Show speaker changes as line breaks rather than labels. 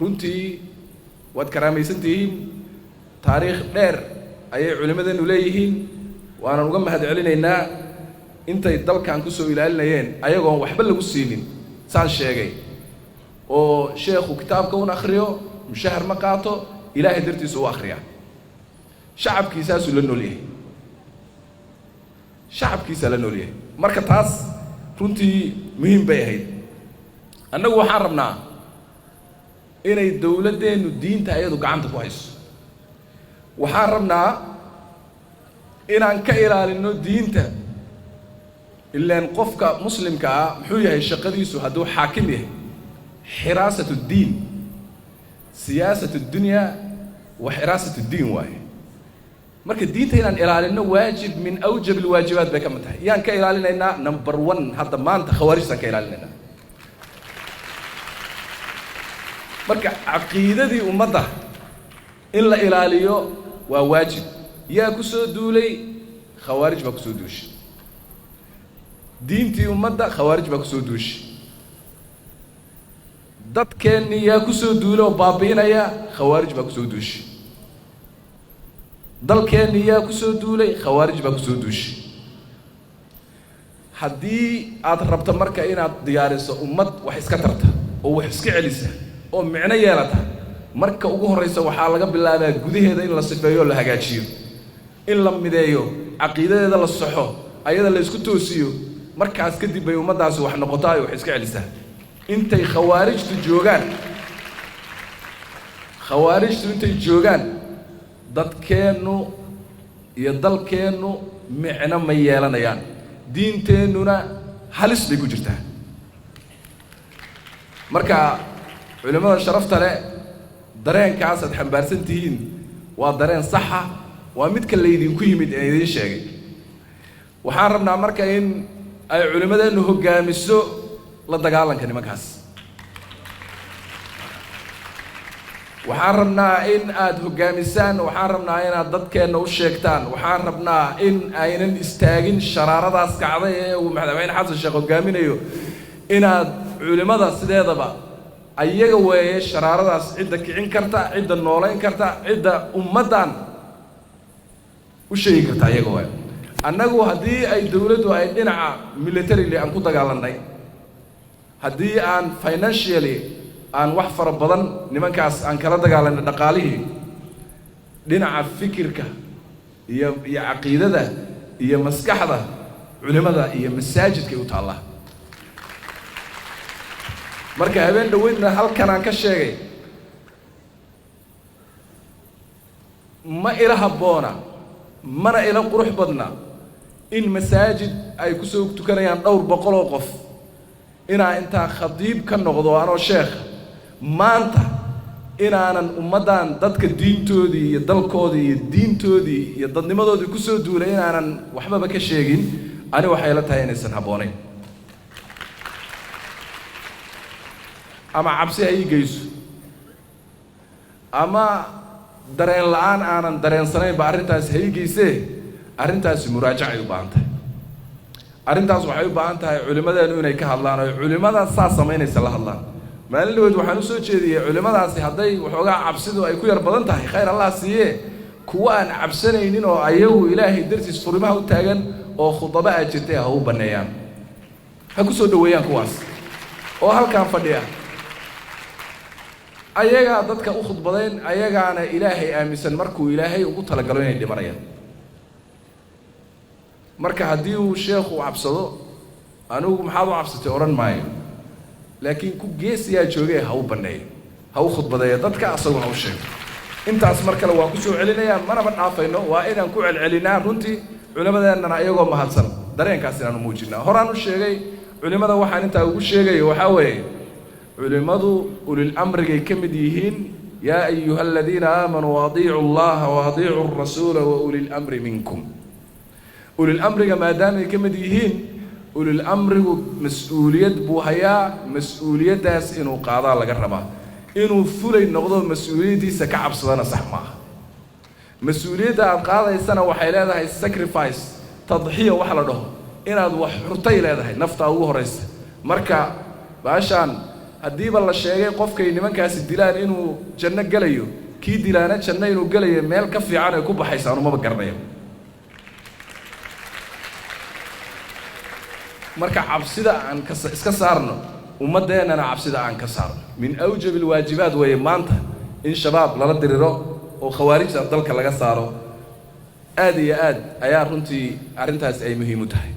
Runtii waad karaamaysan tihiin, taariikh dheer ayay culimmadeennu leeyihiin, waanan uga mahad celinaynaa intay dalkan ku soo ilaalinayeen ayagoon waxba lagu siinin. Saan sheegay oo sheekhu kitaabka un akhriyo, mushahar ma qaato, Ilaahay dartiisu u akhriyaa, shacabkiisaasuu la nool yahay, shacabkiisaa la nool yahay. Marka taas runtii muhiim bay ahayd. Annagu waxaan rabnaa inay dowladdeennu diinta ayadu gacanta ku hayso. Waxaan rabnaa inaan ka ilaalinno diinta. Ilaan qofka muslimka ah muxuu yahay shaqadiisu hadduu xaakim yahay? Xiraasat ddiin, siyaasat اddunya wa xiraasat ddiin waaye. Marka diinta inaan ilaalinno waajib min awjab alwaajibaat bay ka mid tahay. Yaan ka ilaalinaynaa? Number one, hadda maanta khawaarijtaan ka ilaalinaynaa. Marka caqiidadii ummadda in la ilaaliyo waa waajib. Yaa ku soo duulay? Khawaarij baa ku soo duushay diintii ummadda, khawaarij baa ku soo duushay dadkeennii. Yaa ku soo duulay oo baabi'inaya? Khawaarij baa ku soo duushay dalkeennii. Yaa ku soo duulay? Khawaarij baa ku soo duushay. Haddii aad rabto marka inaad diyaariso ummad wax iska tarta oo wax iska celisa oo micno yeelata, marka ugu horraysa waxaa laga bilaabaa gudaheeda in la sifeeyo oo la hagaajiyo, in la mideeyo, caqiidadeeda la saxo, ayada la isku toosiyo. Markaas kadib bay ummaddaasi wax noqotaa ay wax iska celisaa. Intay khawaarijtu joogaan, khawaarijtu intay joogaan, dadkeennu iyo dalkeennu micno ma yeelanayaan, diinteennuna halis bay ku jirtaa. Marka culimmada sharafta leh, dareenkaasaad xambaarsan tihiin waa dareen saxa, waa midka laydinku yimid ee idiin sheegay. Waxaan rabnaa marka in ay culimmadeennu hoggaamiso la dagaalanka nimankaas. Waxaan rabnaa in aad hoggaamisaan, waxaan rabnaa inaad dadkeenna u sheegtaan, waxaan rabnaa in aynan istaagin sharaaradaas kacday ee uu madaxweyne Xasan Sheekh hoggaaminayo. Inaad culimmada sideedaba ayaga weeye sharaaradaas cidda kicin karta, cidda noolayn karta, cidda ummaddan u sheegi karta ayaga waaye. Annagu haddii ay dowladdu ay dhinaca militarily aan ku dagaalannay, haddii aan financially aan wax fara badan nimankaas aan kala dagaalanay dhaqaalihii, dhinaca fikirka iyo caqiidada iyo maskaxda culimmada iyo masaajidkay u taallaa. Marka habeen dhoweydna halkan aan ka sheegay, ma ila habboona mana ila qurux badna in masaajid ay ku soo tukanayaan dhowr boqol oo qof inaa intaa khadiib ka noqdo anoo sheekha maanta inaanan ummaddan dadka diintoodii iyo dalkoodii iyo diintoodii iyo dadnimadoodii ku soo duulay inaanan waxbaba ka sheegin. Ani waxay la tahay inaysan habboonayn, ama cabsi ha ii geyso ama dareen la'aan aanan dareensanaynba arrintaasi ha ii geysee, arrintaasi muraajacay u baahan tahay. Arrintaas waxay u baahan tahay culimmadeennu inay ka hadlaan oo culimmada saas samaynaysa la hadlaan. Maalin dhaweyd waxaan usoo jeediyey culimmadaasi hadday waxoogaa cabsidu ay ku yar badan tahay, khayr Allah siiye, kuwa aan cabsanaynin oo ayagu Ilaahay dartiis furimaha u taagan oo khudaba aad jirtay ha u banneeyaan, ha ku soo dhoweeyaan kuwaas oo halkan fadhiya. Ayagaa dadka u khudbadayn, ayagaana Ilaahay aaminsan markuu Ilaahay ugu talagalo inay dhimanayaan. Marka haddii uu sheekhu cabsado, anigu maxaad u cabsatay odhan maayo, laakiin ku geesiyaa joogee ha u banneeyo, ha u khudbadeeyo dadka, asaguna u sheego. Intaas mar kale waan ku soo celinayaa, manaba dhaafayno, waa inaan ku celcelinaa. Runtii culimmadeennana iyagoo mahadsan dareenkaas inaanu muujinaa. Horaan u sheegay culimmada, waxaan intaa ugu sheegayo waxaa weeye culimmadu ulil amrigay ka mid yihiin. Yaa ayuha aladiina aamanuu adiicu allaha wa adiicu arasuula wa ulil amri minkum. Ulil amriga maadaamay ka mid yihiin, ulil amrigu mas-uuliyad buu hayaa, mas-uuliyaddaas inuu qaadaa laga rabaa. Inuu fulay noqdo mas-uuliyaddiisa ka cabsadana sax maaha. Mas-uuliyadda aad qaadaysana waxay leedahay sacrifice, tadxiya waxa la dhaho, inaad wax xurtay leedahay, naftaa ugu horraysa. Marka baashaan Haddiiba la sheegay qofkay nimankaasi dilaan inuu janno gelayo, kii dilaana janno inuu gelayo, meel ka fiican ay ku baxaysa anumaba garanaya. Marka cabsida aan ka iska saarno, ummaddeennana cabsida aan ka saarno. Min awjab alwaajibaat weeye maanta in Shabaab lala diriro oo khawaarijta dalka laga saaro. Aad iyo aad ayaa runtii arrintaas ay muhiim u tahay.